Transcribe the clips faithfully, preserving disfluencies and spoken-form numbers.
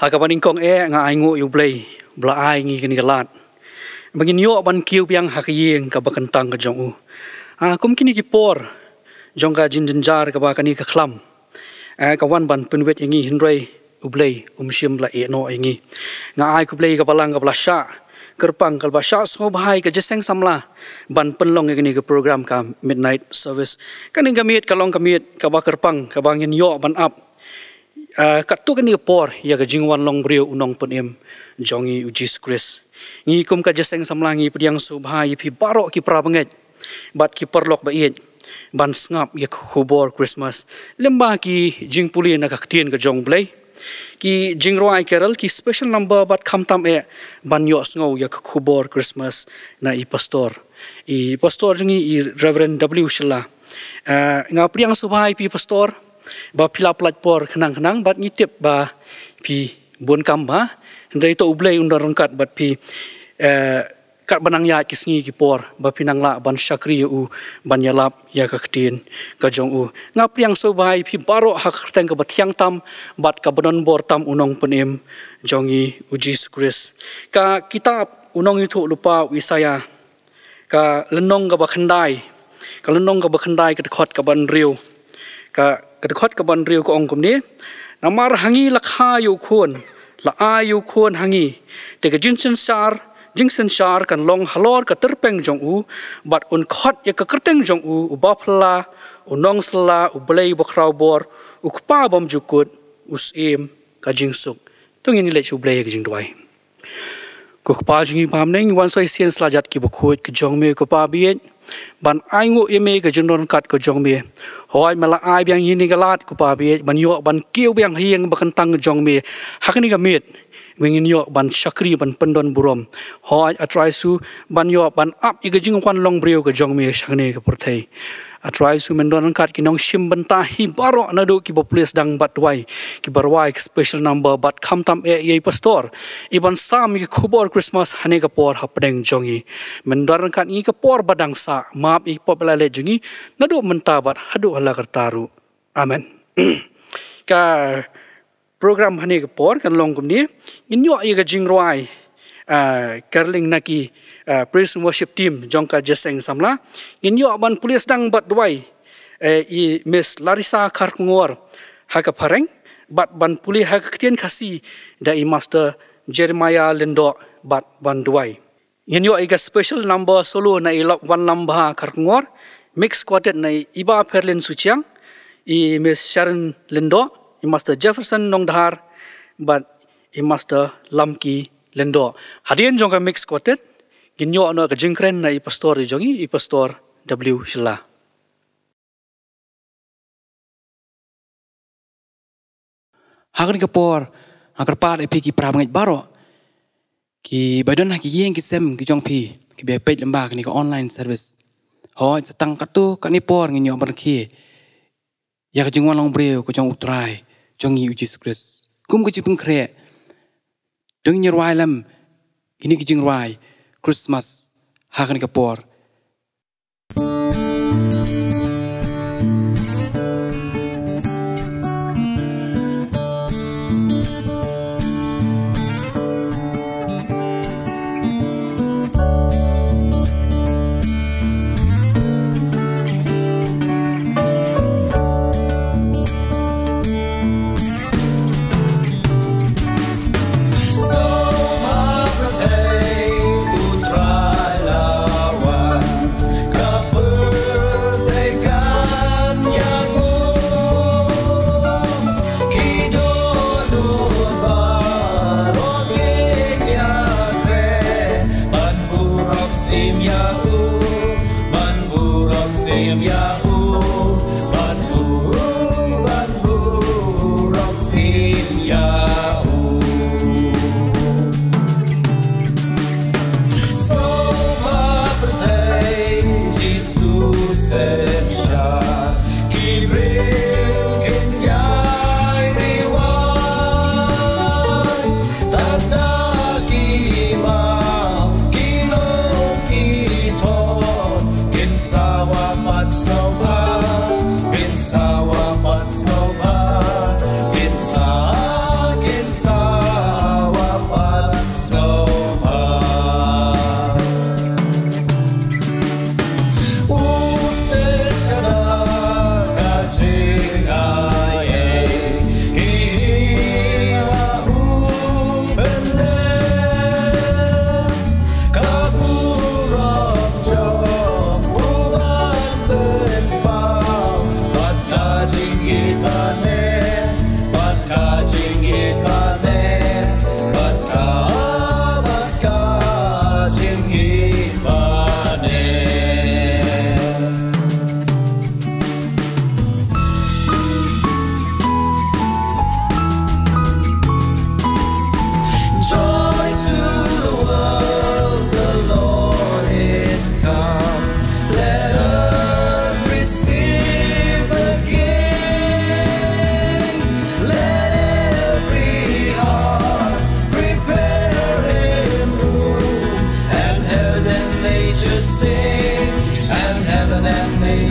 Ha kaba nyngkong eh nga ainguh ïa U Blei ba la ai ngi kane ka lad ba ngin ïoh ban kiew biang ha ka ïing kaba kyntang ka jong u. Ah, kum kine ki por jong ka jingjynjar kaba kane ka khlam, eh, ka wan ban pynwit ïa ngi, hynrei U Blei um shym la ïehnoh ïa ngi. Nga ai khublei ïa ka Balang kaba la shah kyrpang, kaba la shah sngewbha ïa ka Jingïaseng Samla ban pynlong ïa kane ka program ka midnight service. Kane ka miet ka long ka miet kaba kyrpang kaba ngin ïoh ban ap, ah, katto katne ka por ïa ka jingwan long briew u Nongpynim jong ngi u Jisu Khrist. Ngi kum ka Jingïaseng Samla ngi pdiang sngewbha ïa phi baroh ki para bangeit bad ki paralok ba ïeit ban sngap ïa ka khubor Christmas lyngba ki jingpule na ka Ktien ka jong U Blei, ki jingrwai carol, ki special number bad khamtam eh ban ïohsngew ïa ka khubor Christmas na i pastor, i pastor jong ngi, i Reverend W Shylla. Ah, nga pdiang sngewbha ïa phi pastor ba phi la pynlait por khnang khnang bad ngi tip ba phi bun kam bha, hynrei to U Blei un don ryngkat bad phi, eh, katba nang ïaid ki sngi ki por ba phi nang lah ban shakri ïa u, ban ïalap ïa ka Ktien ka jong u. Nga pdiang sngewbha ïa phi baroh ha ka kyrteng kaba thiang tam bad kaba donbor tam u Nongpynim jong ngi u Jisu Khrist. Ka kitab u nongïathuhlypa u Isaïah, ka lynnong kaba khyndai, ka lynnong kaba khyndai, ka dkhot kaba hynriew. Ka, ka dkhot kaba hynriew ka ong kumne: Namar ha ngi la kha ïa u Khun, la ai ïa u Khun ha ngi. Te ka jingsynshar, jingsynshar kan long halor ka tyrpeng jong u, bad un khot ïa ka kyrteng jong u, u Baphylla, u Nongsylla, u Blei Bakhrawbor, u Kpa Bymjukut, u Syiem ka jingsuk. To ngin ïaleit sha U Blei ha ka jingduwai. Ko Kpa jong ngi ba ha bneng, ngi wan sa shisien sa la jat kiba khuid ka jong me, ko Kpa baieit, ban ainguh ïa me ka jingdon ryngkat ka jong me. Hooid, me la ai biang ïa ngi kane ka lad, ko Kpa baieit, ban ïoh ban kiew biang ha ïing ba kyntang ka jong me ha kane ka miet, ba ngin ïoh ban shakri, ban pyndon burom. Hooid, A Trai Jisu, ban ïoh ban ap ïa ka jingwan long briew ka jong me sha kane ka pyrthei. A Trai Jisu, men don ryngkat ki nongshim bynta hi baroh, naduh kiba pule sdang bad duwai, kiba rwai ka special number bad khamtam eh ïa i pastor, i ban sam ïa ka khubor Christmas ha kane ka por hapdeng jong ngi. Men don ryngkat ngi ka por ba dang sah, map ïa ki pop ïa la leit jong ngi, naduh mynta bad haduh hala karta ruh. Amen. Ka program ha kane ka por kan long kumne: ngin ïoh ïa ka jingrwai, ah, caroling na ki, ah, praise and worship team jong ka Jingïaseng Samla. Ngin ïoh ban pule sdang bad duwai, eh, i Miss Larissa Kharkongor ha ka phareng, bad ban pule ha ka ktien Khasi da i Master Jeremiah Lyngdoh bad ban duwai. Ngin ïoh ïa ka special number solo na i Lok Wanlam Bha Kharkongor, mix quartet na i Iba Pherlin Suchiang, i Miss Sharon Lyngdoh, i Master Jefferson Nongdhar, bad i Master Lamki Lyngdoh. Hadien jong ka mix quartet, ngin ïoh noh ka jingkren na i pastor jong ngi, i Pastor W Shylla. Ha kane ka por, nga kyrpad ïa phi ki para bangeit baroh kiba don ha ki ïing ki sem ki jong phi, kiba peit lyngba kane ka online service. Hooid, sa tang katto katne por ngin ïoh ban rkhie ïa ka jingwan long briew ka jong U Trai jong ngi U Jisu Khrist. Kum ka jingpynkhreh, to ngin ïa rwai lem kine ki jingrwai Christmas ha kane ka por.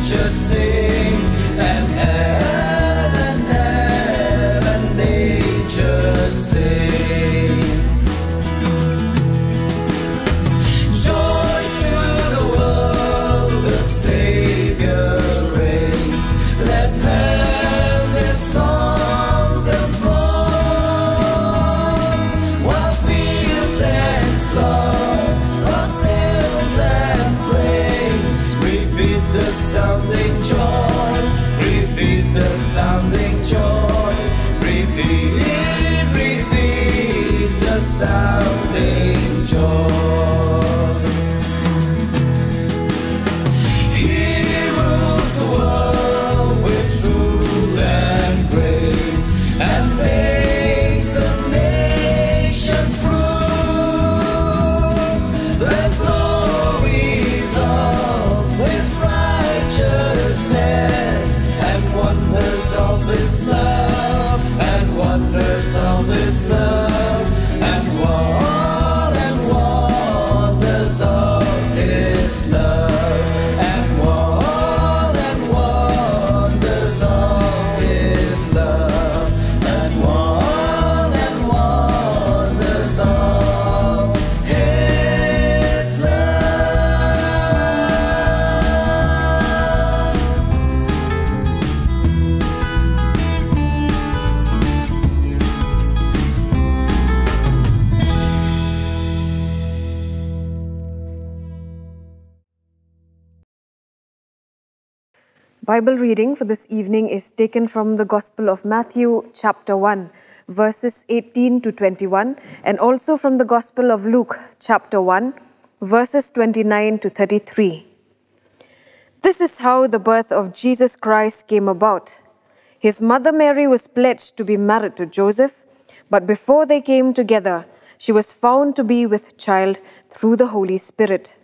Just sing, and heaven, heaven, nature sing. Joy to the world, the Savior reigns. Let man their songs employ, while fields and floods, crops, hills and plains, repeat the sounding joy, repeat the sounding joy, repeat, repeat the sounding joy. He rules the world with truth and grace, and makes the nations prove the glories of his righteousness, and wonders of his love, and wonders of his love, and won-, and wonders of his love, and won-, and wonders of his love, and won-, and wonders of his love. Bible reading for this evening is taken from the Gospel of Matthew, chapter one, verses eighteen to twenty-one, and also from the Gospel of Luke, chapter one, verses twenty-nine to thirty-three. This is how the birth of Jesus Christ came about. His mother Mary was pledged to be married to Joseph, but before they came together, she was found to be with child through the Holy Spirit.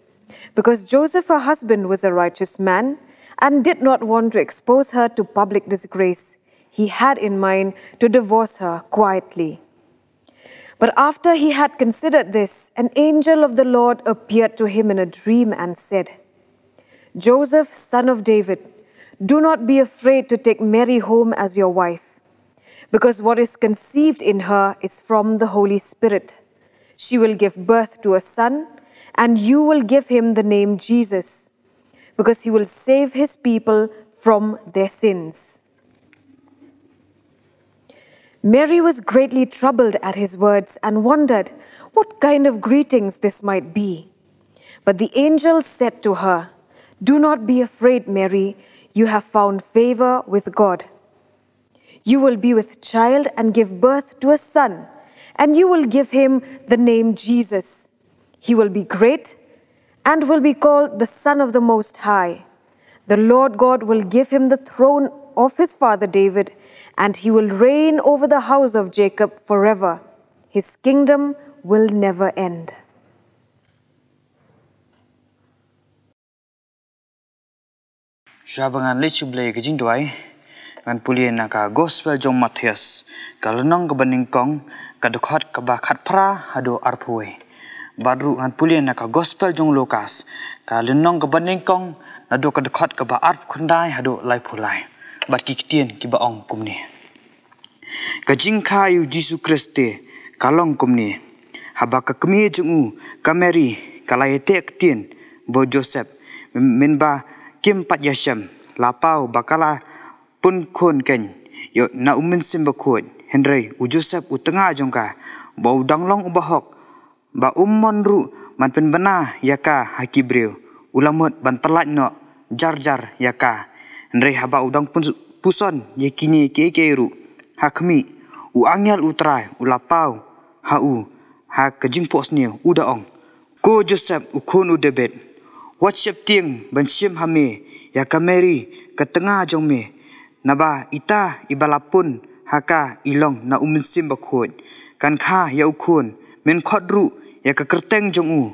Because Joseph, her husband, was a righteous man and did not want to expose her to public disgrace, he had in mind to divorce her quietly. But after he had considered this, an angel of the Lord appeared to him in a dream and said, "Joseph, son of David, do not be afraid to take Mary home as your wife, because what is conceived in her is from the Holy Spirit. She will give birth to a son, and you will give him the name Jesus, because he will save his people from their sins." Mary was greatly troubled at his words and wondered what kind of greetings this might be. But the angel said to her, "Do not be afraid, Mary. You have found favor with God. You will be with child and give birth to a son, and you will give him the name Jesus. He will be great and will be called the Son of the Most High. The Lord God will give him the throne of his father David, and he will reign over the house of Jacob forever. His kingdom will never end." Shuwa ba ngan leit sha U Blei ka jingduwai, ngan pule na ka Gospel jong u Mathaios, ka lynnong kaba nyngkong, ka dkhot kaba khatphra haduh arphew wei. Bad ruh ngan pule na ka Gospel jong u Lukas, ka lynnong kaba nyngkong, naduh ka dkhot kaba arphew khyndai haduh laiphew lai. Bad ki ktien kiba ong kumne. Ka jingkha ïa u Jisu Khrist te ka long kumne. Haba ka kmie jong u ka Mary ka la ïateh ktien bad u Joseph, mynba kim pat ïashem, la paw ba ka la pun khun keiñ ïa na u Mynsiem Bakhuid, hynrei u Joseph u tnga jong ka, ba u dang long u bahok, ba um mon ruh ban pynbna ïa ka ha ki briew, u la mut ban pyllait noh jar jar ïa ka. Hynrei haba u dang pun-, puson ïa kine kiei kiei ruh, ha khmih, u angel U Trai u la paw ha u ha ka jingphohsniew, u da ong, "Ko Joseph u khun u David, wat sheptieng ban shim ha me ïa ka Mary ka tnga jong me, naba ita iba la pun ha ka i long na u Mynsiem Bakhuid. Kan kha ïa u khun, men khot ruh ïa ka kyrteng jong u,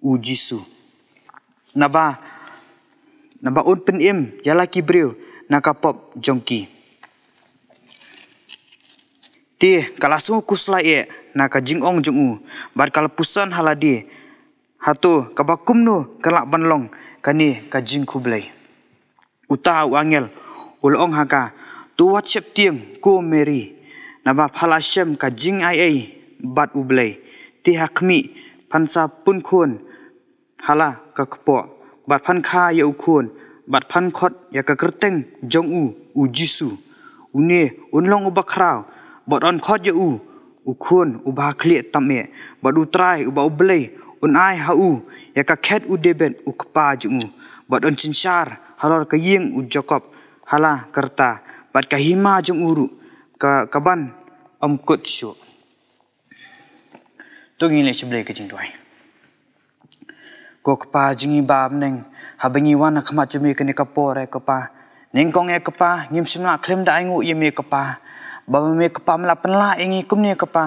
u Jisu. Naba, naba un pynim ïa la ki briew na ka pop jong ki." Te ka la sngew khuslai eh na ka jingong jong u, bad ka la puson ha lade, "Hato kaba kumno kan lah ban long kane ka jingkhublei?" Uta u angel u la ong ha ka, to wat sheptieng ko Mary, naba pha la shem ka jingaiei bad U Blei. Te ha khmih, phan sa pun khun ha la ka kpoh, bad phan kha ïa u khun, bad phan khot ïa ka kyrteng jong u, u Jisu. Une un long uba khraw, bad yn khot ïa u, u khun uba ha khlieh tam eh, bad U Trai uba U Blei un ai ha u ïa ka khet u David u kpa jong u, bad yn synshar halor ka ïing u Jakob ha la ka rta, bad ka hima jong u ruh ka, ka ban ym kut shuh. To ngin leit sha U Blei ka jingduwai. Ko Kpa jong ngi ba ha bneng, haba ngi wan ha khmat jong me kane ka por, eh Kpa, nyngkong, eh Kpa, ngim shym la khlem da ainguh ïa me Kpa. Ba me Kpa me la pynlah ïa ngi kumne Kpa,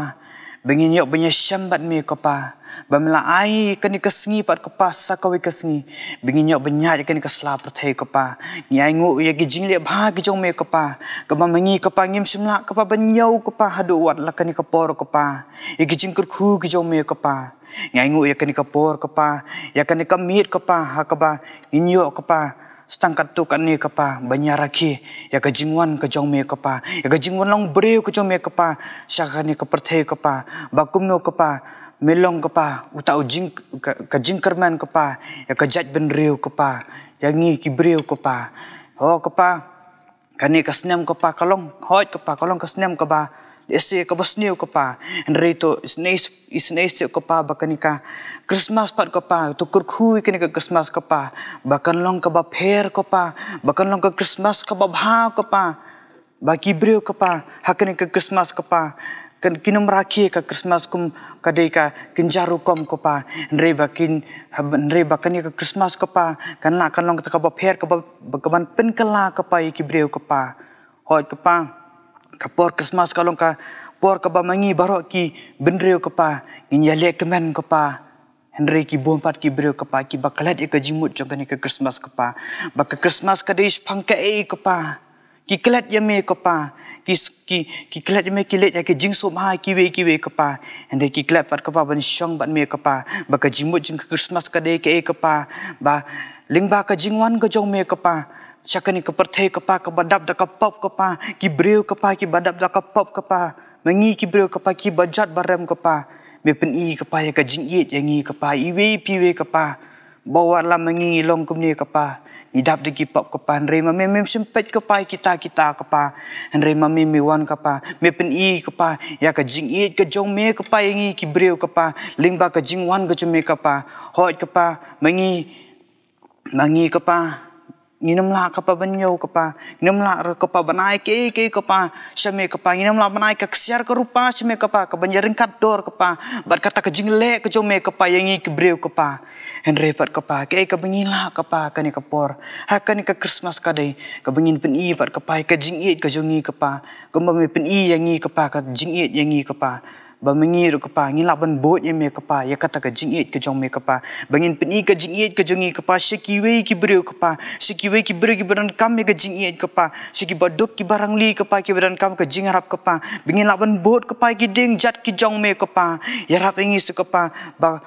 ba ngin ïoh ban ïashem bad me Kpa. Ba me la ai kane ka sngi pat Kpa, sa kawei ka sngi ba ngin ïoh ban ïaid ïa kane ka sla pyrthei Kpa. Ngi ainguh ïa ki jingleh bha ki jong me Kpa, kaba ma ngi Kpa ngim shym lah Kpa ban ñiew Kpa haduh wat la kane ka por Kpa, ïa ki jingkyrkhu ki jong me Kpa. Ngi ainguh ïa kane ka por Kpa, ïa kane ka miet Kpa, ha kaba ngin ïoh Kpa, sa tang katto katne Kpa, ban ïa rakhe ïa ka jingwan ka jong me Kpa, ïa ka jingwan long briew ka jong me Kpa sha kane ka pyrthei Kpa. Ba kumno Kpa, me long Kpa uta u jing, ka, ka jingkyrmen Kpa ïa ka jaitbynriew Kpa, ïa ngi ki briew Kpa. O Kpa, kane ka snem Kpa ka long, hooid Kpa, ka long ka snem kaba lehse kaba sniew Kpa. Hynrei to isynei, isynei seh Kpa ba kane ka Christmas pat Kpa, to kyrkhu ïa kane ka Christmas Kpa, ba kan long kaba pher Kpa, ba kan long ka Christmas kaba bha Kpa. Ba ki briew Kpa, ha kane ka Christmas Kpa, kan, kin ym rakhe ka Christmas kum ka dei ka kynja rukom Kpa. Hynrei ba kin, hynrei ba kane ka Christmas Kpa kan lah kan long kata kaba pher, kaba, kaban pynkylla Kpa ïa ki briew Kpa. Hooid Kpa, ka por Christmas ka long ka por kaba ma ngi baroh ki bynriew Kpa ngin ïaleh kmen Kpa. Hynrei ki bun pat ki briew Kpa kiba klet ïa ka jingmut jong kane ka Christmas Kpa. Ba ka Christmas ka dei shaphang kaei Kpa. Ki klet ïa me Kpa. Ki, ki, ki klet ïa me, ki leit ïa ki jingsngewbha kiwei kiwei Kpa. Hynrei ki klet pat Kpa ban shong bad me Kpa. Ba ka jingmut jong ka Christmas ka dei kaei Kpa. Ba lyngba ka jingwan ka jong me Kpa, sha kane ka pyrthei Kpa kaba dap da ka pop Kpa, ki briew Kpa kiba dap da ka pop Kpa, ma ngi ki briew Kpa kiba jot ba rem Kpa, me pyni Kpa ïa ka jingïeit ïa ngi Kpa, iwei pa iwei Kpa. Ba wat la ma ngi ngi long kumne Kpa, ngi dap da ki pop Kpa, hynrei ma me mem shym peit Kpa ïa kita kita Kpa. Hynrei ma me me wan Kpa, me pyni Kpa ïa ka jingïeit ka jong me Kpa ïa ngi ki briew Kpa, lyngba ka jingwan ka jong me Kpa. Hooid Kpa, ma ngi, ma ngi Kpa, ngin ym lah Kpa ban ñiew Kpa, ngin ym lah ruh Kpa ban ai kaei kaei Kpa sha me Kpa, ngin ym lah ban ai ka ksiar ka rupa sha me Kpa, kaban ïa ryngkat dor Kpa bad kata ka jingleh ka jong me Kpa ïa ngi ki briew Kpa. Hynrei pat Kpa, kaei kaba ngi lah Kpa kane ka por, ha kane ka Christmas ka dei kaba ngin pyni pat Kpa ïa ka jingïeit ka jong ngi Kpa, kumba me pyni ïa ngi Kpa ka jingïeit ïa ngi Kpa. Ba ma ngi ruh Kpa ngin lah ban bud ïa me Kpa, ïa kata ka jingïeit ka jong me Kpa. Ba ngin pyni ka jingïeit ka jong ngi Kpa sha kiwei ki briew Kpa, sha kiwei ki briew kiba donkam ïa ka jingïeit Kpa, sha kiba duk kiba rangli Kpa, kiba donkam ka jingïarap Kpa. Ba ngin lah ban bud Kpa ïa ki dienjat ki jong me Kpa. Ïarap ïa ngi seh Kpa, ba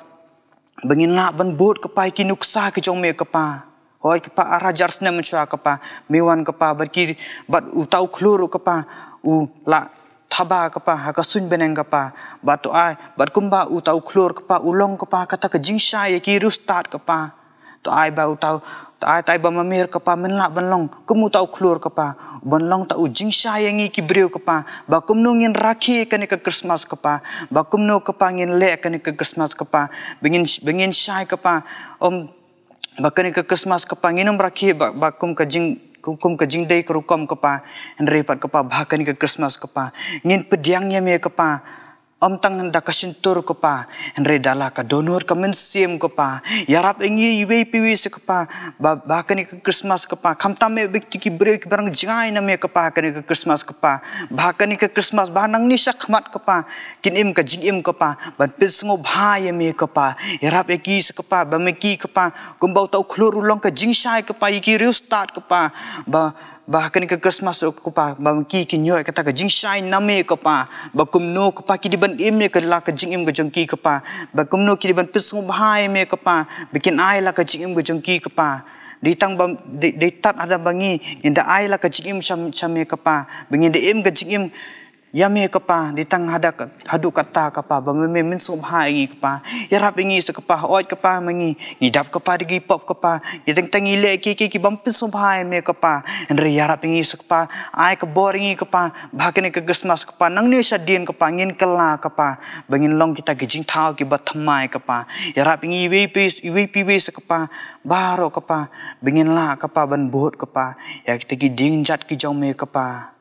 ba ngin lah ban bud Kpa ïa ki nuksa ki jong me Kpa. Hooid Kpa, ar hajar snem mynshuwa Kpa, me wan Kpa bad ki, bad uta u khlur Kpa u la thaba Kpa ha ka suiñ bneng Kpa. Bad to ai, bad kumba uta u khlur Kpa u long Kpa kata ka jingshai ïa ki riewstad Kpa, to ai ba uta u, to ai, to ai ba ma me Kpa men lah ban long kum uta u khlur Kpa, ban long ta u jingshai ïa ngi ki briew Kpa, ba kumno ngin rakhe kane ka Christmas Kpa, ba kumno Kpa ngin leh kane ka Christmas Kpa, ba ngin, ba ngin shai Kpa, ym, ba kane ka Christmas Kpa ngin ym rakhe ba, ba kum ka jing, kum, kum ka jingdei ka rukom Kpa. Hynrei pat Kpa, ba kane ka Christmas Kpa ngin pdiang ïa me Kpa, ym tang da ka shyntur Kpa, hynrei da la ka dohnud ka mynsiem Kpa. Ïarap ïa ngi iwei pa iwei seh Kpa, ba, ba kane ka Christmas Kpa, khamtam eh ba ki, ki briew kiba rang jngai na me Kpa, kane ka Christmas Kpa, ba kane ka Christmas, ba nangne shakhmat Kpa kin im ka jingim Kpa ban pynsngewbha ïa me Kpa. Ïarap ïa ki seh Kpa, ba ma ki Kpa, kumba uta u khlur u long ka jingshai Kpa ïa ki riewstad Kpa, ba, ba kane ka Christmas ruh Kpa, ba ma ki kin ïoh ïa kata ka jingshai na me Kpa, ba kumno Kpa ki dei ban im ïa ka la ka jingim ka jong ki Kpa, ba kumno ki dei ban pynsngewbha ïa me Kpa, ba kin ai la ka jingim ka jong ki Kpa. Dei tang ba, dei, dei tad haba ngi, ngin da ai la ka jingim sha, sha me kpa. Ba ngin da im ka jingim ïa me kpa, dei tang hada ka, haduh katta kpa, ba me, me pynsngewbha ïa ngi kpa. Ïarap ïa ngi sa kpa, hooid kpa ma ngi, ngi dap kpa da ki pop kpa. Ngi teng teng ngi leh kiei kiei ki bym pynsngewbha ïa me kpa. Hynrei ïarap ïa ngi sa kpa, ai ka bor ïa ngi kpa, ba ha kane ka Christmas kpa, nangne shadien kpa, ngin kylla kpa, ba ngin long kita ki jingthaw kiba thymmai kpa. Ïarap ïa ngi iwei pa iwei, iwei pa iwei sa kpa, baroh kpa, ba ngin lah kpa ban bud kpa ïa kita ki dienjat ki jong me kpa.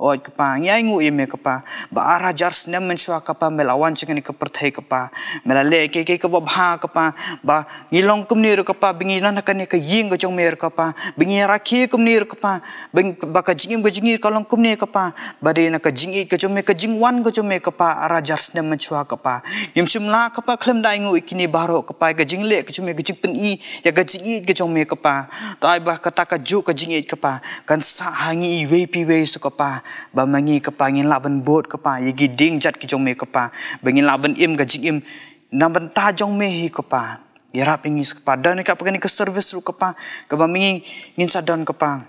Hooid kpa, ngi ainguh ïa me kpa, ba ar hajar snem mynshuwa kpa me la wan sha kane ka pyrthei kpa. Me la leh kiei kiei kaba bha kpa, ba ngi long kumne ruh kpa, ba ngi long ha kane ka ïing ka jong me ruh kpa, ba ngi rakhe kumne ruh kpa, ba ngi, ba ka jingim ka jong ngi ka long kumne kpa, ba dei na ka jingïeit ka jong me, ka jingwan ka jong me kpa, ar hajar snem mynshuwa kpa. Ngim shym lah kpa khlem da ainguh ïa kine baroh kpa, ïa ka jingleh ka jong me, ka jingpyni ïa ka jingïeit ka jong me kpa. To ai ba kata kajuh ka jingïeit kpa kan sah ha ngi iwei pa iwei sa kpa, ba ma ngi kpa ngin lah ban bud kpa ïa ki dienjat ki jong me kpa, ba ngin lah ban im ka jingim na bynta jong me hi kpa. Ïarap ïa ngi sa kpa, don kpa kane ka service ruh kpa, kaba ma ngi ngin sa don kpa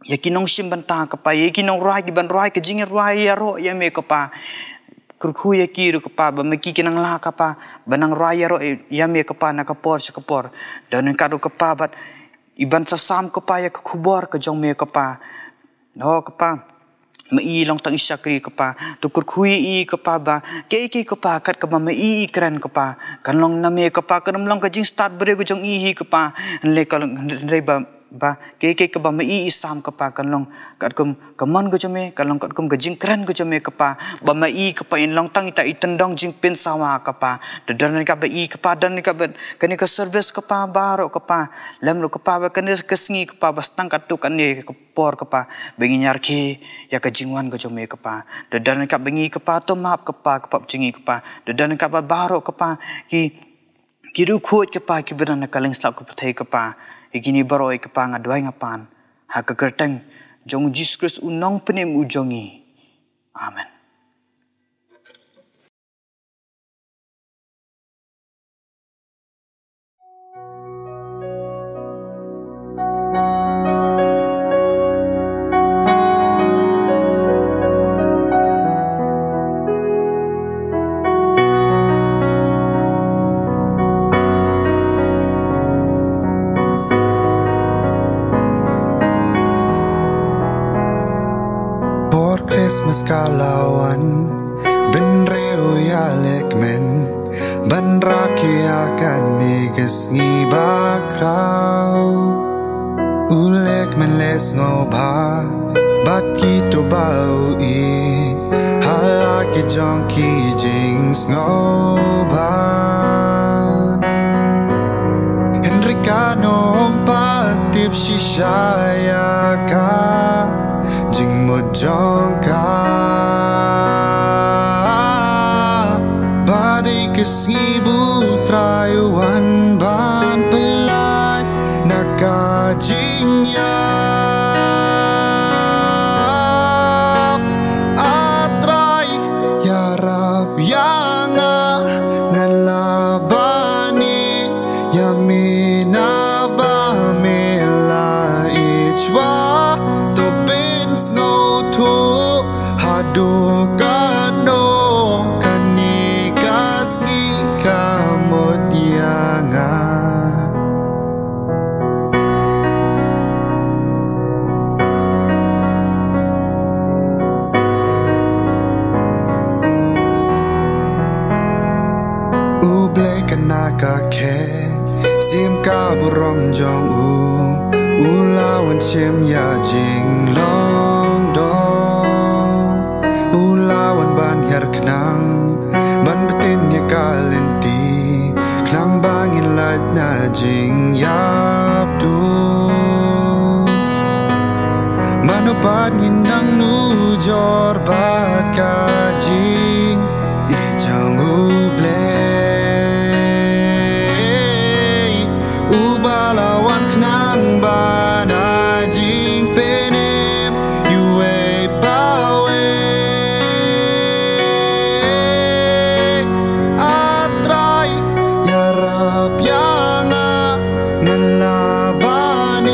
ïa ki nongshim bynta kpa, ïa ki nongrwai, ki ban rwai ka jingrwai ïaroh ïa me kpa. Kyrkhu ïa ki ruh kpa, ba ma ki kin nang lah kpa ban nang rwai ïaroh ïa me kpa na ka por sha ka por. Don ryngkat ruh kpa bad i ban sa sam kpa ïa ka khubor ka jong me kpa. Ho kpa, ma i long tang i shakri kpa, to kyrkhu ïa i kpa, ba kiei kiei kpa kat kaba ma i i kren kpa, kan long na me kpa, kan ym long ka jingstad briew ka jong i hi kpa. Hynrei ka long, hynrei ba, ba kiei kiei kaba ma i i sam kpa, kan long katkum ka mon ka jong me, kan long katkum ka jingkren ka jong me kpa, ba ma i kpa in long tang ita i tyndong jingpynsawa kpa. To don ryngkat bad i kpa, don ryngkat bad kane ka service kpa, baroh kpa, lem ruh kpa, ba kane ka sngi kpa, ba sdang katto katne ka por kpa, ba ngin ïarkhie ïa ka jingwan ka jong me kpa. To don ryngkat bad ngi kpa, to map kpa ka pop jong ngi kpa. To don ryngkat bad baroh kpa ki, ki riewkhuid kpa kiba don ha ka lyngslap ka pyrthei kpa. Ïa kine baroh kpa nga duwai nga pan ha ka kyrteng jong u Jisu Khrist u Nongpynim u jong ngi. Amen. Por Christmas ka la wan, bynriew ïaleh kmen, ban rakhe ïa kane ka sngi bakhraw. U leh kmen leh sngewbha bad kito ba u ïeit, ha la ki jong ki jingsngewbha. Hynrei kan ym pat tip shisha ïa ka jingmut jong ka. Ba dei ka sngi ba U Trai u wan ban pyllait na ka jingïap. A Trai, ïarap ïa nga, ngan lah ban ïeit ïa me naba me la ïeit shuwa. To pynsngewthuh haduh katno kane ka sngi ka mut ïa nga. U Blei kane ka khet, shim ka burom jong u, u la wan shim ïa jinglong doh. U la wan ban hiar khnang, ban btin ïa ka lynti, khnang ba ngin lait na jingïap duh. Mano pat ngin nang nujor bad ka jingïeit jong U Blei, uba la wan khnang ban ai jingpynim ïa uwei pa uwei. A Trai, ïarap ïa nga, ngan lah ban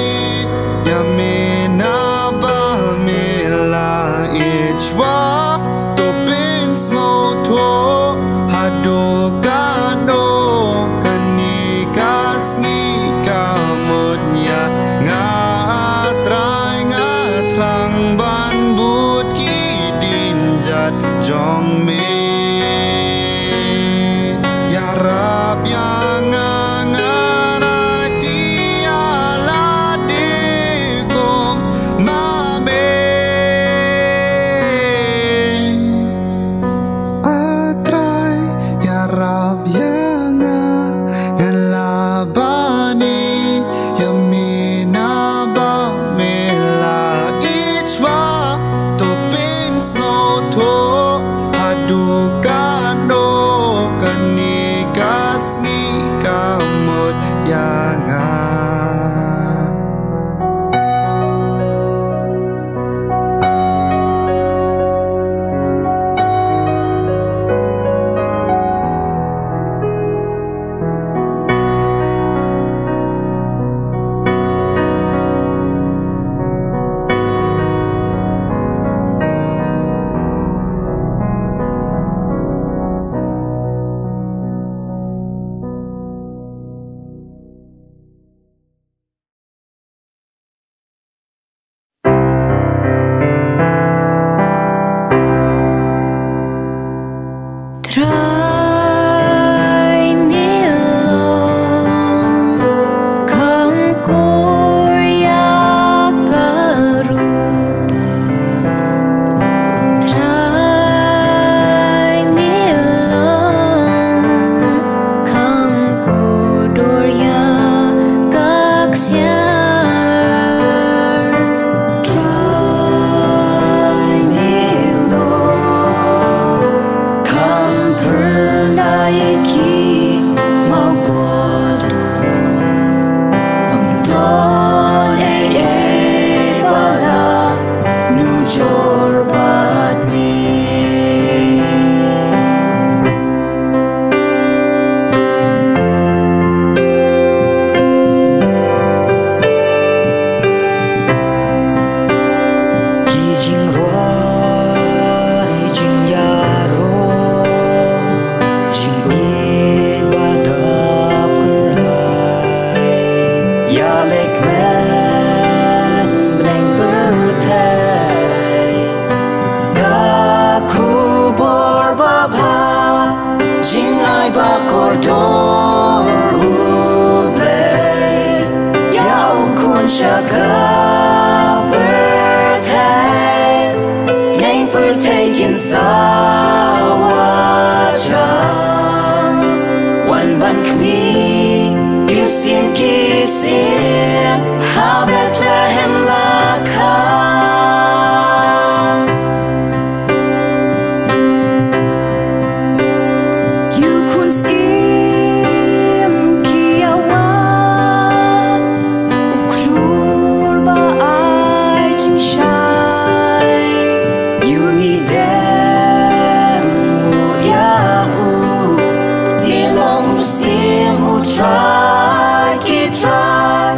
Ai ki trai,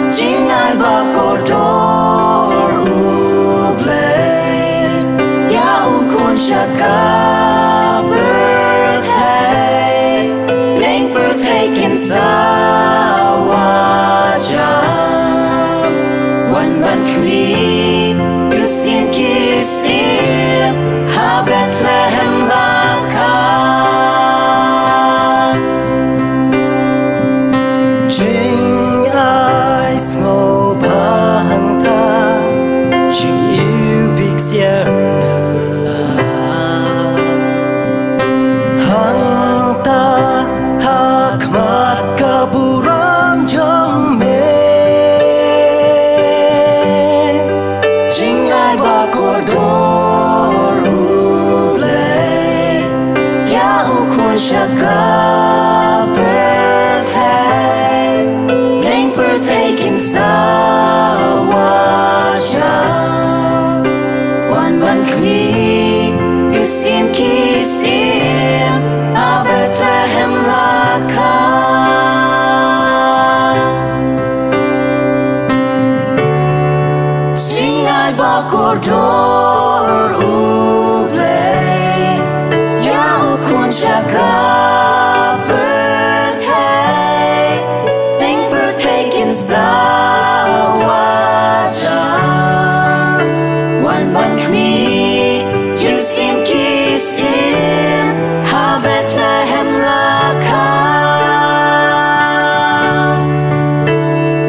jingai ba kordor U Blei, ïa u khun sha ka pyrthei, bneng pyrthei kin sawa jam. Wan ban khmih, ïa u syiem ki syiem, ha Bethlehem la kha. Jingai sngewbha hangta, jingïohi bisiar la. Hangta ha khmat ka burom jong me. Jingai ba kordor U Blei, ïa u khun sha ka pyrthei, bneng pyrthei kin sawa jam. Wan ban khmih, ïa u syiem ki syiem, ha Bethlehem la kha. Jingai ba kordor U Blei, ïa u khun sha ka pyrthei, bneng pyrthei kin sawa jam. Wan ban khmih, ïa u syiem ki syiem, ha Bethlehem la kha.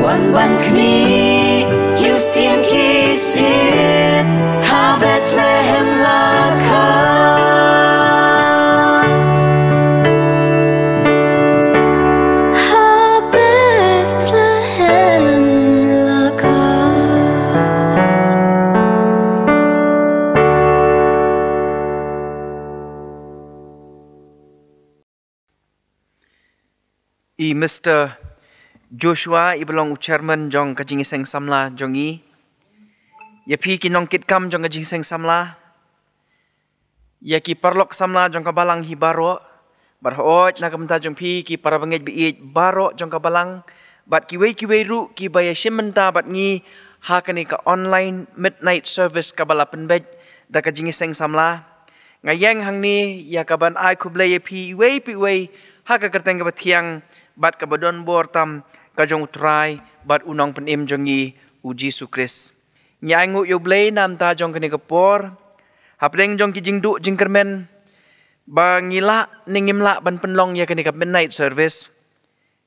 Wan ban khmih, ïa u syiem ki syiem, ha Bethlehem la kha. Ha Bethlehem la kha. I Mister Joshua, i ba long u chairman jong ka jingïaseng samla jong i. Ïa phi ki nongkitkam jong ka jingïaseng samla. Ïa ki paralok samla jong ka balang hi baroh. Bad hooid na ka bynta jong phi ki para bangeit baieit baroh jong ka balang. Bad kiwei kiwei ruh ki ba ïashim bynta bad ngi ha kane ka online midnight service kaba la pynbeit da ka jingïaseng samla. Nga ïeng hangne ïa ka ban ai khublei ïa phi iwei pa iwei ha ka kyrteng kaba thiang bad kaba don bor tam ka jong U Trai bad U Nongpynim jong ngi U Jisu Khrist. Ngi ainguh ïa U Blei na ka bynta jong kane ka por. Hapdeng jong ki jingduh jingkyrmen ba ngi lah ne ngim lah ban pynlong ïa kane ka midnight service.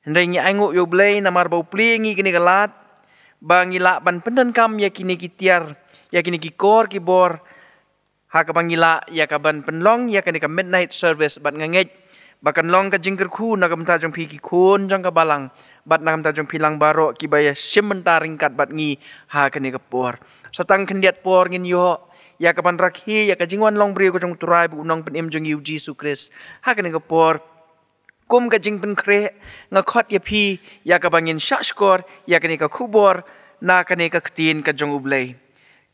Hynrei ngi ainguh ïa U Blei namar ba u plie ïa ngi kane ka lad ba ngi lah ban pyndonkam ïa kine ki tiar, ïa kine ki kor ki bor, ha kaba ngi lah ïa ka ban pynlong ïa kane ka midnight service. Bad nga ngeit ba kan long ka jingkyrkhu na ka bynta jong phi ki khun jong ka balang bad na ka bynta jong phi lang baroh ki ba ïashim bynta ryngkat bad ngi ha kane ka por. Sa tang khyndiat por ngin ïoh ïa ka ban rakhe ïa ka jingwan long briew ka jong U Trai bad U Nongpynim jong ngi U Jisu Khrist. Ha kane ka por, kum ka jingpynkhreh, nga khot ïa phi ïa kaba ngin shahshkor ïa kane ka khubor na kane ka ktien ka jong U Blei.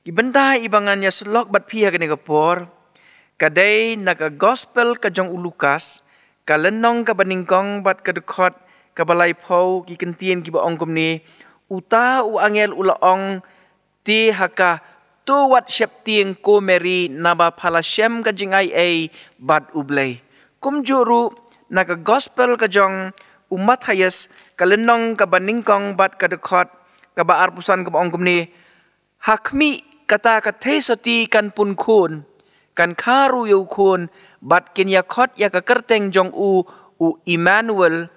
Ki bynta i ba ngan ïasyllok bad phi ha kane ka por ka dei na ka gospel ka jong u Lukas, ka lynnong kaba nyngkong bad ka dkhot kaba laiphew. Ki kyntien kiba ong kumne: Uta u angel u la ong te ha ka, to wat sheptieng ko Mari, naba pha la shem ka jingaiei bad U Blei. Kumjuh ruh na ka gospel ka jong u Mathaios, ka lynnong kaba nyngkong bad ka dkhot kaba arphew san, kaba ong kumne: Ha khmih, kata ka theisotti kan pun khun, kan kha ruh ïa u khun, bad kin ïa khot ïa ka kyrteng jong u, u Immanuel,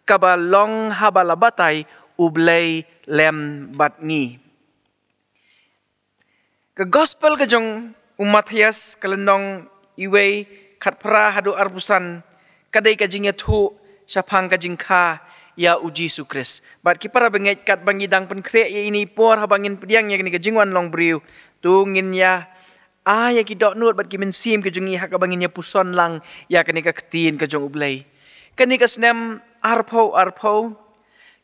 kaba long haba la batai, U Blei lem bad ngi. Ka gospel ka jong u Mathaios, ka lynnong iwei, khatphra haduh arphew san, ka dei ka jingïathuh shaphang ka jingkha ïa U Jisu Khrist. Bad ki para bangeit, katba ngi dang pynkhreh ïa ine i por haba ngin pdiang ïa kane ka jingwan long briew, to ngin ïa ai ïa ki dohnud bad ki mynsiem ki jong ngi ha kaba ngin ïa puson lang ïa kane ka ktien ka jong U Blei. Kane ka snem arphew arphew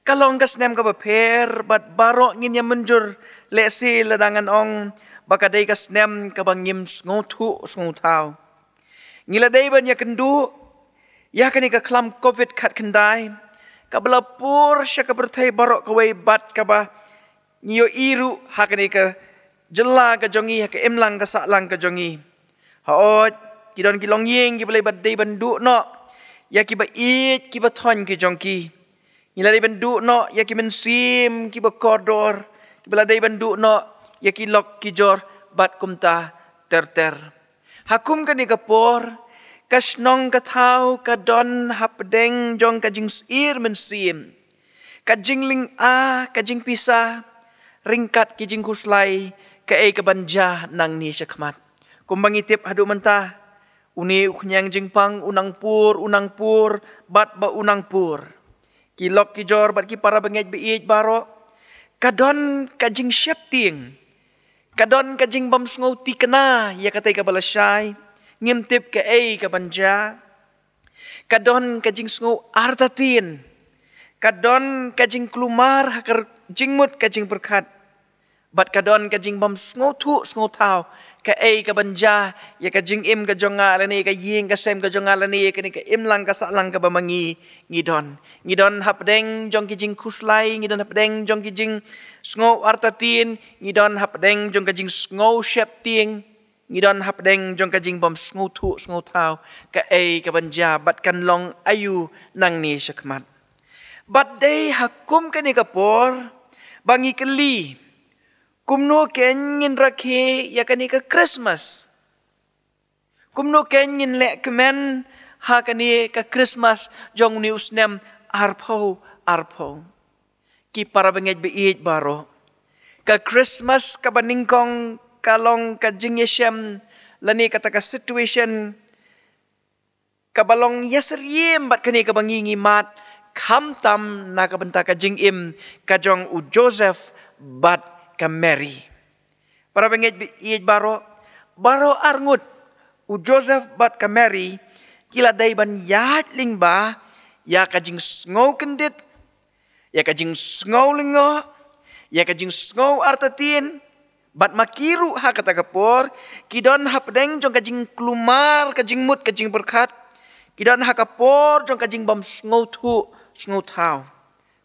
ka long ka snem kaba pher bad baroh ngin ïa mynjur, lehse lada ngan ong ba ka dei ka snem kaba ngim sngewthuh sngewthaw. Ngi la dei ban ïakynduh ïa kane ka khlam covid khatkhyndai, kaba la pur sha ka pyrthei baroh kawei bad kaba ngi ïohi ruh ha kane ka jylla ka jong ngi, ha ka imlang ka sahlang ka jong ngi. Hooid, ki don ki longïing kiba la dei ban duh noh ïa kiba ïeit kiba thoiñ ki jong ki. Ngi la dei ban duh noh ïa ki mynsiem kiba kordor, kiba la dei ban duh noh ïa ki lok ki jor bad kumta ter ter. Ha kum kane ka por, ka shnong ka thaw ka don hapdeng jong ka jingsyier mynsiem, ka jinglyngkha, ka jingpisa, ryngkat ki jingkhuslai, kaei kaban jia nangne shakhmat. Kumba ngi tip haduh mynta, une u khñiang jingpang u nang pur, u nang pur, bad ba u nang pur. Ki lok ki jor bad ki para bangeit ba ïeit baroh, ka don ka jingsheptieng, ka don ka jingbymsngew thikna ïa katei kaba lashai, ngim tip kaei kaban jia. Ka don ka jingsngew artatien, ka don ka jingkulmar ha ka jingmut ka jingpyrkhat, bad ka don ka jingbymsngewthuh sngewthaw, kaei kaban jia ïa ka jingim ka jong nga lane ka ïing ka sem ka jong nga lane ïa kane ka imlang ka sahlang kaba ma ngi ngi don. Ngi don hapdeng jong ki jingkhuslai, ngi don hapdeng jong ki jingsngew artatien, ngi don hapdeng jong ka jingsngew sheptieng, ngi don hapdeng jong ka jingbymsngewthuh sngewthaw, kaei kaban jia bad kan long aïu nangne shakhmat. Bad dei ha kum kane ka por ba ngi kylli, kumno kein ngin rakhe ïa kane ka Christmas? Kumno kein ngin leh kmen ha kane ka Christmas jong une u snem arphew arphew? Ki para bangeit ba ïeit baroh, ka Christmas kaba nyngkong ka long ka jingïashem lane kata ka situation kaba long ïasyriem bad kane kaba ngi ngi mad, khamtam na ka bynta ka jingim ka jong u Joseph bad ka Mary. Para bangeit ba ïeit baroh, baroh arngut, u Joseph bad ka Mary, ki la dei ban ïaid lyngba ïa ka jingsngew kyndit, ïa ka jingsngew lyngngoh, ïa ka jingsngew artatien, bad ma ki ruh ha kata ka por, ki don hapdeng jong ka jingkulmar, ka jingmut, ka jingpyrkhat, ki don ha ka por jong ka jingbymsngewthuh sngewthaw.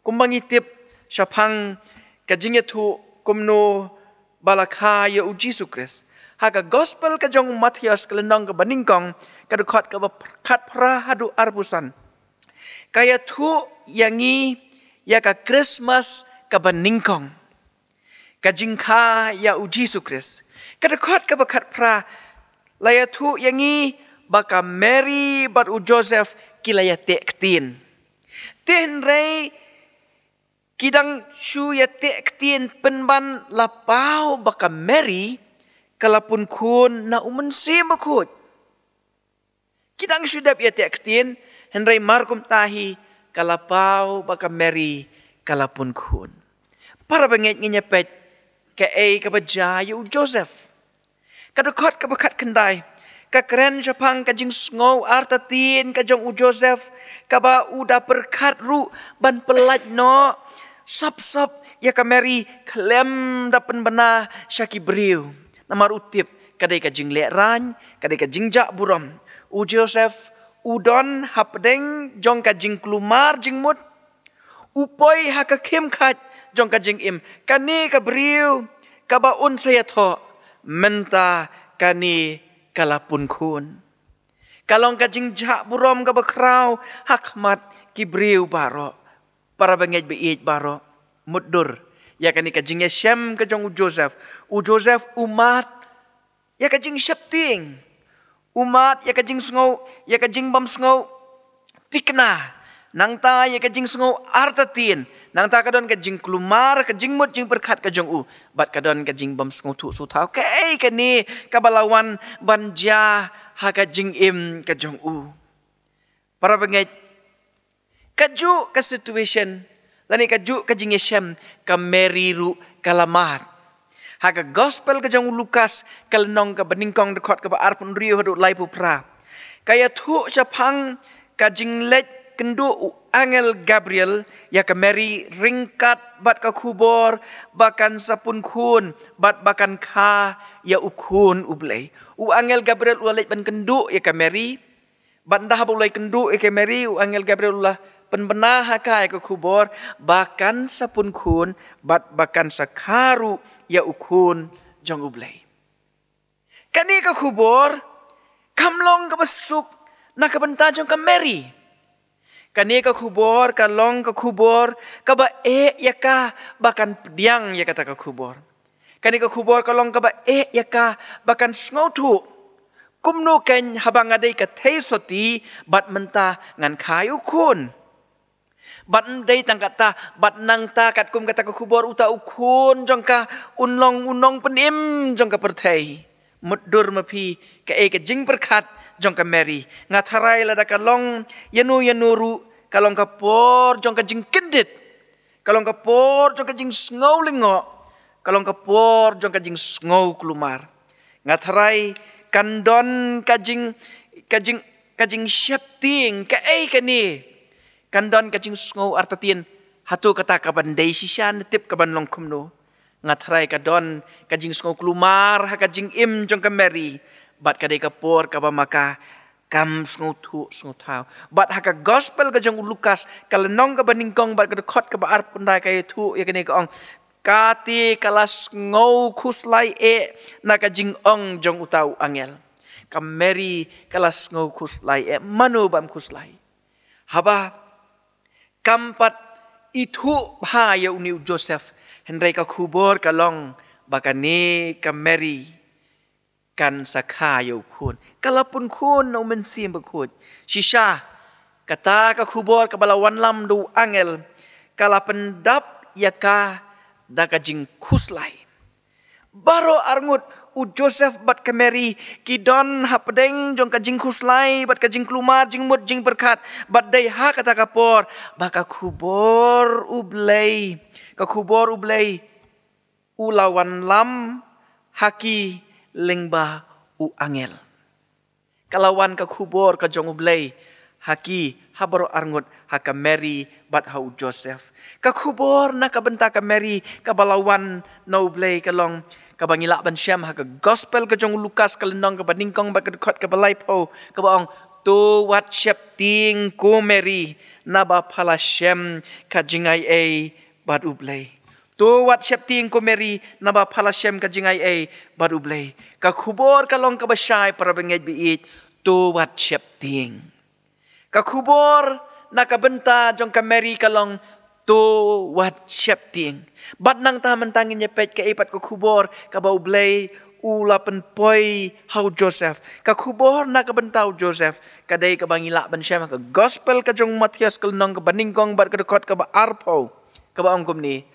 Kumba ngi tip shaphang ka jingïathuh kumno ba la kha ïa u Jisu Khrist, ha ka Gospel ka jong u Mathaios ka lynnong kaba nyngkong, ka dkhot kaba khatphra haduh arphew san, ka ïathuh ïa ngi ïa ka Christmas kaba nyngkong, ka jingkha ïa u Jisu Khrist. Ka dkhot kaba khatphra la ïathuh ïa ngi ba ka Mary bad u Joseph ki la ïateh ktien. Te hynrei ki dang shu ïateh ktien pynban la paw ba ka Mary ka la pun khun na u Mynsiem Bakhuid. Ki dang shu dep ïateh ktien, hynrei markumta hi ka la paw ba ka Mary ka la pun khun. Para bangeit, ngin ïa peit kaei kaba jia ïa u Joseph. Ka dkhot kaba khatkhyndai ka kren shaphang ka jingsngew artatien ka jong u Joseph, kaba u da pyrkhat ruh ban pyllait noh sop sop ïa ka Mary khlem da pynbna sha ki briew. Namar u tip ka dei ka jinglehrain, ka dei ka jingjah burom. U Joseph u don hapdeng jong ka jingkulmar jingmut, u poi ha ka khim khat jong ka jingim. Kane ka briew kaba un sa ïathoh, mynta kane ka la pun khun. Ka long ka jingjah burom kaba khraw ha khmat ki briew baroh. Para bangeit ba ïeit baroh, mutdur ïa kane ka jingïashem ka jong u Joseph. U Joseph u mad ïa ka jingsheptieng, u mad ïa ka jingsngew, ïa ka jingbymsngew thikna, nangta ïa ka jingsngew artatien, nangta ka don ka jingkulmar, ka jingmut jingpyrkhat ka jong u, bad ka don ka jingbymsngewthuh sngewthaw. Kaei kane kaba la wan ban jia ha ka jingim ka jong u? Para bangeit, kajuh ka situation lane kajuh ka jingïashem ka Mary ruh ka la mad. Ha ka Gospel ka jong u Lukas ka lynnong kaba nyngkong, dkhot kaba arphew hynriew haduh laiphew phra, ka ïathuh shaphang ka jingleit kynduh u angel Gabriel ïa ka Mary ryngkat bad ka khubor ba kan sa pun khun bad ba kan kha ïa u Khun u Blei. U angel Gabriel u la leit ban kynduh ïa ka Mary, bad ynda haba u la kynduh ïa ka Mary, u angel Gabriel u la pynbna ha ka ïa ka khubor ba kan sa pun khun bad ba kan sa kha ruh ïa u khun jong U Blei. Kane ka khubor kam long kaba suk na ka bynta jong ka Mary. Kane ka khubor ka long ka khubor kaba eh ïa ka ba kan pdiang ïa kata ka khubor. Kane ka khubor ka long kaba eh ïa ka ba kan sngewthuh. Kumno kein haba nga dei ka theisotti bad mynta ngan kha ïa u khun. Bad ym dei tang kata, bad nangta katkum kata ka khubor uta u khun jong ka un long u nongpynim jong ka pyrthei. Mutdur ma phi kaei ka jingpyrkhat jong ka Mary. Nga tharai lada ka long ïano ïano ruh ka long ka por jong ka jingkyndit. Ka long ka por jong ka jingsngew lyngngoh. Ka long ka por jong ka jingsngew kulmar. Nga tharai kan don ka jing, ka jing, ka jingsheptieng kaei kane. Kan don ka jingsngew artatien, hato kata kaban dei shisha ne tip kaban long kumno. Nga tharai ka don ka jingsngew kulmar ha ka jingim jong ka Mary. Bad ka dei ka por kaba ma ka kam sngewthuh sngewthaw. Bad ha ka gospel ka jong u Lukas, ka lynnong kaba nyngkong bad ka dkhot kaba arphew khyndai ka ïathuh ïa kane ka ong. Kata ka la sngew khuslai eh na ka jingong jong uta u angel. Ka Mary ka la sngew khuslai eh, mano bym khuslai. Haba kam pat ithuh bha ïa une u Joseph, hynrei ka khubor ka long ba kane ka Mary kan sa kha ïa u khun. Ka la pun khun na u Mynsiem Bakhuid. Shisha, kata ka khubor kaba la wanlam da u angel, ka la pyndap ïa ka da ka jingkhuslai. Baroh arngut u Joseph bad ka Mary ki don hapdeng jong ka jingkhuslai bad ka jingkulmar jingmut jingpyrkhat, bad dei ha kata ka por ba ka khubor U Blei, ka khubor U Blei u la wanlam ha ki lyngba u angel. Ka la wan ka khubor ka jong U Blei ha ki, ha baroh arngut, ha ka Mary bad ha u Joseph. Ka khubor na ka bynta ka Mary kaba la wan na U Blei ka long kaba ngi lah ban shem ha ka gospel ka jong u Lukas ka lynnong kaba nyngkong bad ka dkhot kaba laiphew, kaba ong, to wat sheptieng ko Mary naba pha la shem ka jingaiei bad U Blei. To wat sheptieng ko Mary naba pha la shem ka jingaiei bad U Blei. Ka khubor ka long kaba shai, para bangeit baieit, to wat sheptieng. Ka khubor na ka bynta jong ka Mary ka long to wat sheptieng. Bad nangta mynta ngin ïa peit kaei pat ka khubor kaba U Blei u la pynpoi ha u Joseph. Ka khubor na ka bynta u Joseph ka dei kaba ngi lah ban shem ha ka gospel ka jong u Mathaios ka lynnong kaba nyngkong bad ka dkhot kaba arphew, kaba ong kumne.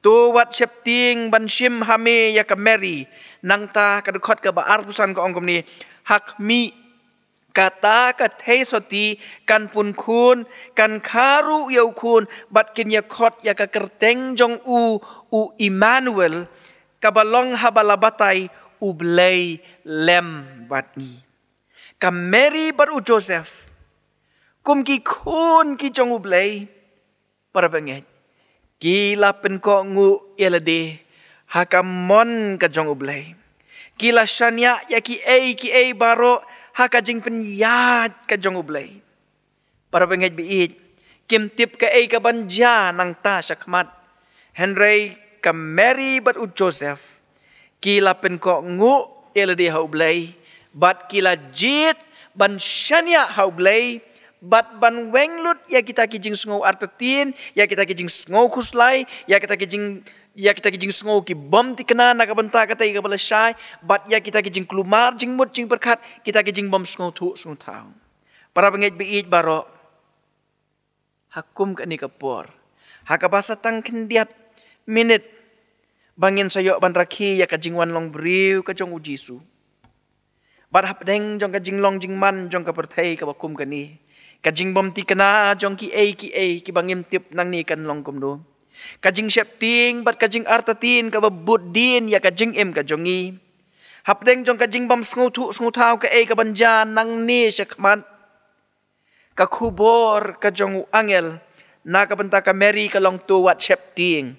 To wat sheptieng ban shim ha me ïa ka Mary. Nangta ka dkhot kaba arphew san ka ong kumne. Ha khmih, kata ka theisotti kan pun khun, kan kha ruh ïa u khun, bad kin ïa khot ïa ka kyrteng jong u, u Immanuel, kaba long haba la batai, U Blei lem bad ngi. Ka Mary bad u Joseph, kum ki khun ki jong U Blei, para bangeit, ki la pynkohnguh ïa lade ha ka mon ka jong U Blei. Ki la shaniah ïa kiei kiei baroh ha ka jingpynïaid ka jong U Blei. Para bangeit baieit, kim tip kaei kaban jia nangta shakhmat. Hynrei ka Mary bad u Joseph ki la pynkohnguh ïa lade ha U Blei, bad ki la jied ban shaniah ha U Blei, bad ban weng lut ïa kita ki jingsngew artatien, ïa kita ki jingsngew khuslai, ïa kita ki jing, ïa kita ki jingsngew ki bym thikna na ka bynta kata kaba la shai, bad ïa kita ki jingkulmar jingmut jingpyrkhat, kita ki jingbym sngewthuh sngewthaw. Para bangeit baieit baroh, ha kum kane ka por, ha kaba sa tang khyndiat minit ba ngin sa ïoh ban rakhe ïa ka jingwan long briew ka jong u Jisu. Bad hapdeng jong ka jinglong jingman jong ka pyrthei kaba kum kane, ka jingbym thikna jong kiei kiei kiba ngim tip nangne kan long kumno, ka jingsheptieng bad ka jingartatien kaba bud dien ïa ka jingim ka jong ngi. Hapdeng jong ka jingbym sngewthuh sngewthaw kaei kaban jia nangne shakhmat, ka khubor ka jong u angel na ka bynta ka Mary ka long to wat sheptieng.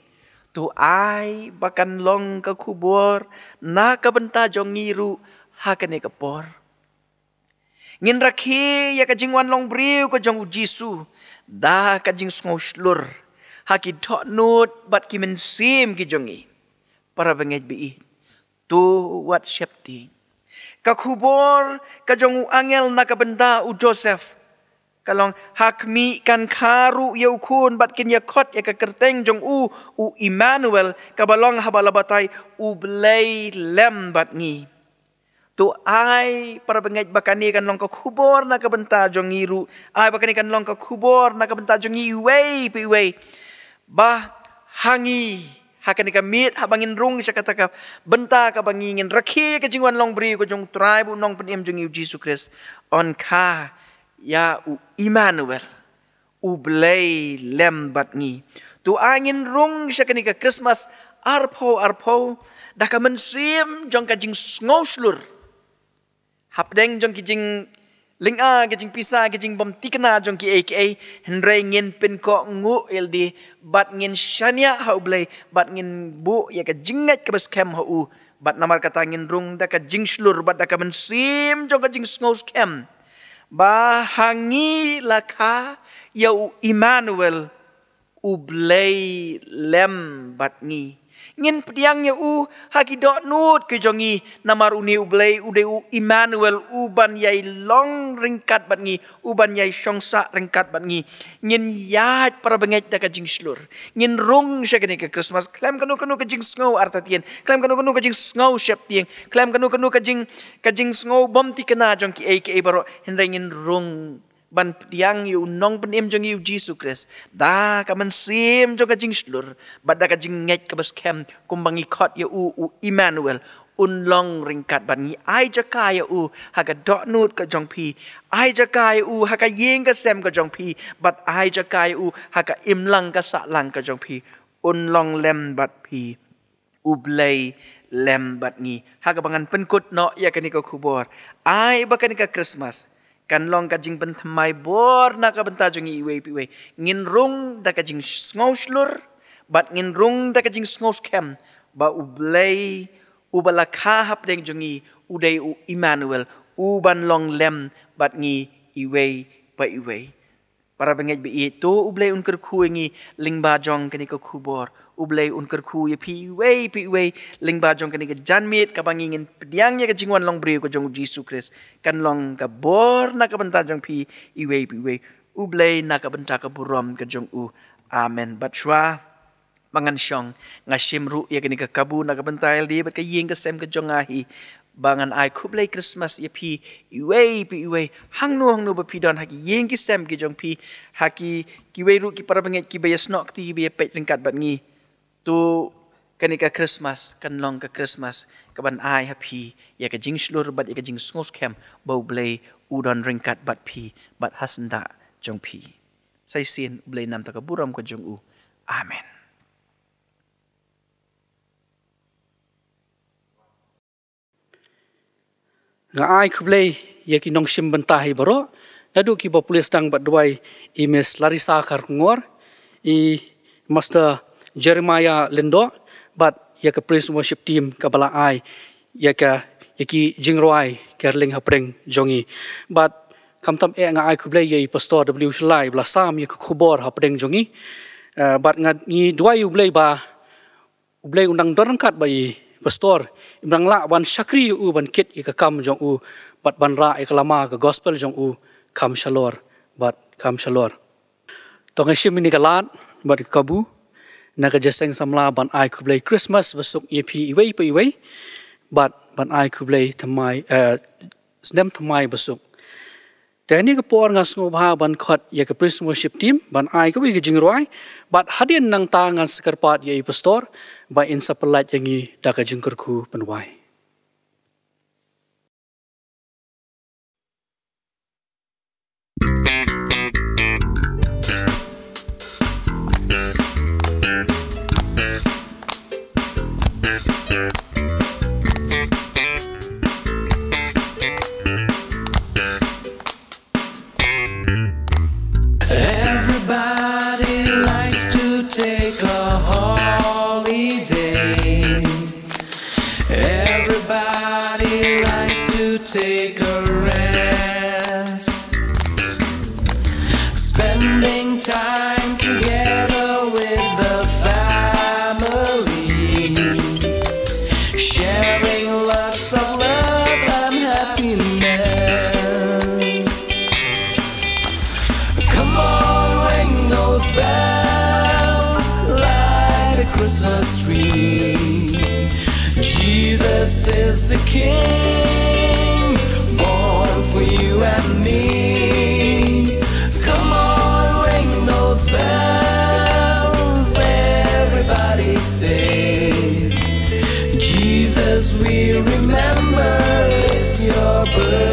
To ai ba kan long ka khubor na ka bynta jong ngi ruh ha kane ka por. Ngin rakhe ïa ka jingwan long briew ka jong u Jisu da ka jingsngew shlur ha ki dohnud bad ki mynsiem ki jong ngi. Para bangeit ba-ïeit, to wat sheptieng. Ka khubor ka jong u angel na ka bynta u Joseph ka long, ha khmih kan kha ruh ïa u khun bad kin ïa khot ïa ka kyrteng jong u, u Immanuel, kaba long haba la batai, U Blei lem bad ngi. To ai para bangeit ba kane kan long ka khubor na ka bynta jong ngi ruh. Ai ba kane kan long ka khubor na ka bynta jong ngi iwei pa iwei. Ba ha ngi, ha kane ka miet, haba ngin rung sha kata ka bynta kaba ngi ngin rakhe ka jingwan long briew ka jong U Trai bad U Nongpynim jong ngi U Jisu Khrist. Yn kha ïa u Immanuel. U Blei lem bad ngi. To ai ngin rung sha kane ka Christmas arphew arphew da ka mynsiem jong ka jingsngew shlur. Hapdeng jong ki jinglynga, ki jingpisa, ki jingbymthikna jong kiei kiei, hynrei ngin pynkohnguh ïalade bad ngin shaniah ha U Blei bad ngin buh ïa ka jingngeit kaba skhem ha u. Bad namar kata ngin rung da ka jingshlur bad da ka mynsiem jong ka jingsngew skhem ba ha ngi la kha ïa u Immanuel, U Blei lem bad ngi. Ngin pdiang ïa u ha ki dohnud ki jong ngi, namar une U Blei u dei u Immanuel, u ban ïai long ryngkat bad ngi, u ban ïai shong sah ryngkat bad ngi. Ngin ïaid para bangeit da ka jingshlur. Ngin rung sha kane ka Christmas khlem kano kano ka jingsngew artatien, khlem kano kano ka jingsngew sheptieng, khlem kano kano ka jing, ka jingsngew bymthikna jong kiei kiei baroh, hynrei ngin rung ban pdiang ïa U Nongpynim jong ngi U Jisu Khrist da ka mynsiem jong ka jingshlur bad da ka jingngeit kaba skhem, kumba ngi khot ïa u, u Immanuel. Un long ryngkat bad ngi. Ai jaka ïa u ha ka dohnud ka jong phi. Ai jaka ïa u ha ka ïing ka sem ka jong phi. Bad ai jaka ïa u ha ka imlang ka sahlang ka jong phi. Un long lem bad phi. U Blei lem bad ngi. Ha kaba ngan pynkut noh ïa kane ka khubor, ai ba kane ka Christmas kan long ka jingpynthymmai bor na ka bynta jong ngi iwei pa iwei. Ngin rung da ka jingsngew shlur bad ngin rung da ka jingsngew skhem ba U Blei uba la kha hapdeng jong ngi u dei u Immanuel, u ban long lem bad ngi iwei pa iwei. Para bangeit ba-ïeit, to U Blei un kyrkhu ïa ngi lyngba jong kane ka khubor. U Blei un kyrkhu ïa phi iwei pa iwei lyngba jong kane ka janmiet kaba ngi ngin pdiang ïa ka jingwan long briew ka jong U Jisu Khrist. Kan long ka bor na ka bynta jong phi iwei pa iwei. U Blei na ka bynta ka burom ka jong u. Amen. Bad shuwa ba ngan shong, nga shim ruh ïa kane ka kabu na ka bynta ïalade bad ka ïing ka sem ka jong nga hi, ba ngan ai khublei Christmas ïa phi iwei pa iwei, hangno hangno ba phi don, ha ki ïing ki sem ki jong phi, ha ki, kiwei ruh ki para bangeit kiba ïasnoh kti, kiba ïapeit ryngkat bad ngi. To kane ka Christmas kan long ka Christmas kaban ai ha phi ïa ka jingshlur bad ïa ka jingsngew skhem ba U Blei u don ryngkat bad phi bad ha syndah jong phi. Sa shisien, U Blei namar ka burom ka jong u. Amen. Nga ai khublei ïa ki nongshim bynta hi baroh, naduh kiba pule sdang bad duwai, i Miss Larissa Kharkongor, i Master Jeremiah Lyngdoh, bad ïa ka Praise and Worship Team kaba la ai ïa ka, ïa ki jingrwai ka ring hapdeng jong ngi. Bad khamtam eh nga ai khublei ïa i Pastor W Shalai ba la sam ïa ka khubor hapdeng jong ngi. Eh, bad nga, ngi duwai U Blei ba U Blei un nang don ryngkat bad i Pastor, im nang lah ban shakri ïa u ban kit ïa ka kam jong u bad ban rah ïa ka lama ka gospel jong u kham shalor bad kham shalor. To nga shim ïa kane ka lad bad ka kabu na ka jingïaseng samla ban ai khublei Christmas basuk ïa phi iwei pa iwei bad ban ai khublei thymmai, eh, snem thymmai basuk. Te ha kane ka por nga sngewbha ban khot ïa ka Praise and Worship Team ban ai kawei ka jingrwai, bad hadien nangta ngan sa kyrpad ïa i Pastor ba in sa pyllait ïa ngi da ka jingkyrkhu pynwai. Everybody likes to take a holiday. Everybody likes to take a rest. Spending street. Jesus is the King, born for you and me. Come on, ring those bells, everybody sing. Jesus, we remember it's your birthday.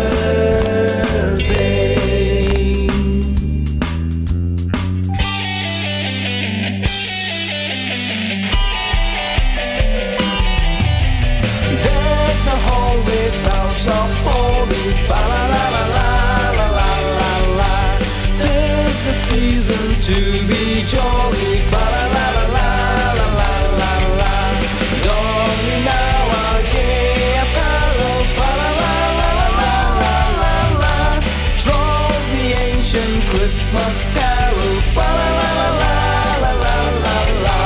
Deck the hall with boughs of holly, fa la la la la la la la la. Tis the season to be jolly, fa la la la la la la la la. Don we now our gay apparel, fa la la la la la la la la. Troll the ancient Christmas carol, fa la la la la la la la la.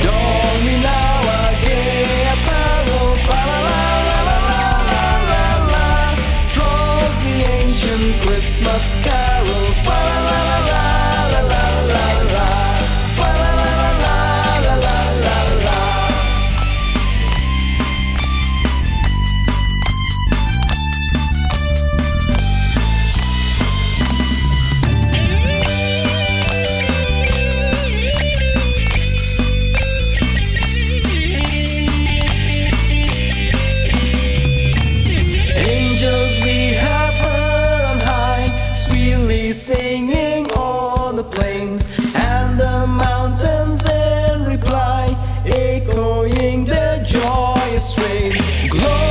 Don we now our gay apparel, fa la la la la la la la la. Troll the ancient Christmas carol, fa la la la la la la la la. Fa la la la la la la la la. Angels we have heard on high, sweetly singing on the plains, and the mountains in reply, echoing their joyous strain. Gloria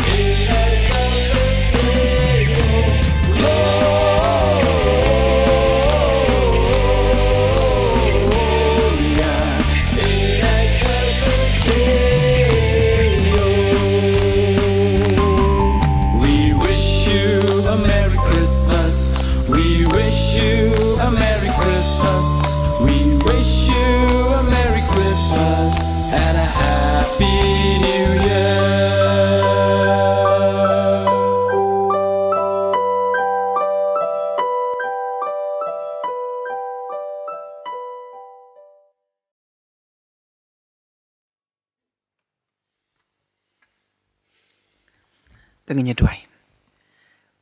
in excelsis Deo. Gloria in excelsis Deo. We wish you a Merry Christmas. We wish you a Merry Christmas. We wish you a Merry Christmas and a Happy New Year. Te ngin ïa duwai.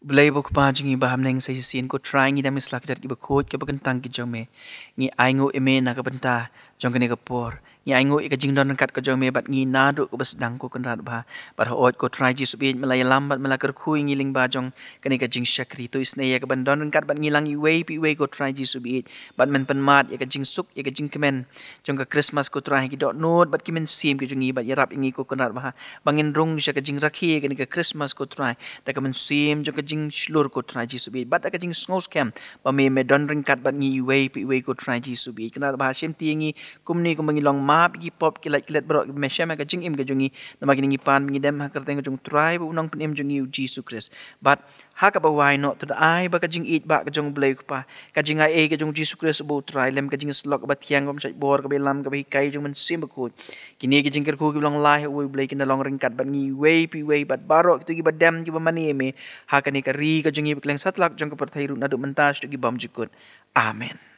Blei ba U Kpa jong ngi ba ha bneng, sa shisien ko Trai ngi dang ïa sla ki jait kiba khuid kiba kyntang ki jong me. Ngi ainguh ïa me na ka bynta jong kane ka por. Ngi ainguh ïa ka jingdon ryngkat ka jong me bad ngi naduh kaba sdang ko Kynrad Bha. Bad hooid ko Trai Jisu baieit, me la ïalam bad me la kyrkhu ïa ngi lyngba jong kane ka jingshakri. To isynei ïa ka ban don ryngkat bad ngi lang iwei pa iwei ko Trai Jisu baieit. Bad men pynmad ïa ka jingsuk, ïa ka jingkmen jong ka Christmas ko Trai, ki dohnud bad ki mynsiem ki jong ngi, bad ïarap ïa ngi ko Kynrad Bha ba ngin rung sha ka jingrakhe kane ka Christmas ko Trai, da ka mynsiem jong ka jingshlur ko Trai Jisu baieit, bad da ka jingsngewskhem ba me, me don ryngkat bad ngi iwei pa iwei ko Trai Jisu baieit. Kynrad Bha, shim ti ïa ngi kumne kumba ngi long, map ïa ki pop, ki lait ki let baroh kiba me shem ha ka jingim ka jong ngi, namar kine ngi pan ngi dem ha ka kyrteng ka jong U Trai bad U Nongpynim jong ngi U Jisu Khrist. Bad ha kaba wai noh, to da ai ba ka jingïeit ba ka jong U Blei U Kpa, ka jingai ei ka jong U Jisu Khrist uba U Trai, lem ka jingïasyllok kaba thiang, kaba mynshait bor, kaba ïalam, kaba hikai jong U Mynsiem Bakhuid, kine ki jingkyrkhu kiba long lai ha uwei U Blei, kin da long ryngkat bad ngi iwei pa iwei, bad baroh kito kiba dem kiba mane ïa me ha kane ka ri ka jong ngi, ba kylleng satlak jong ka pyrthei ruh, naduh mynta shaduh ki bymjukut. Amen.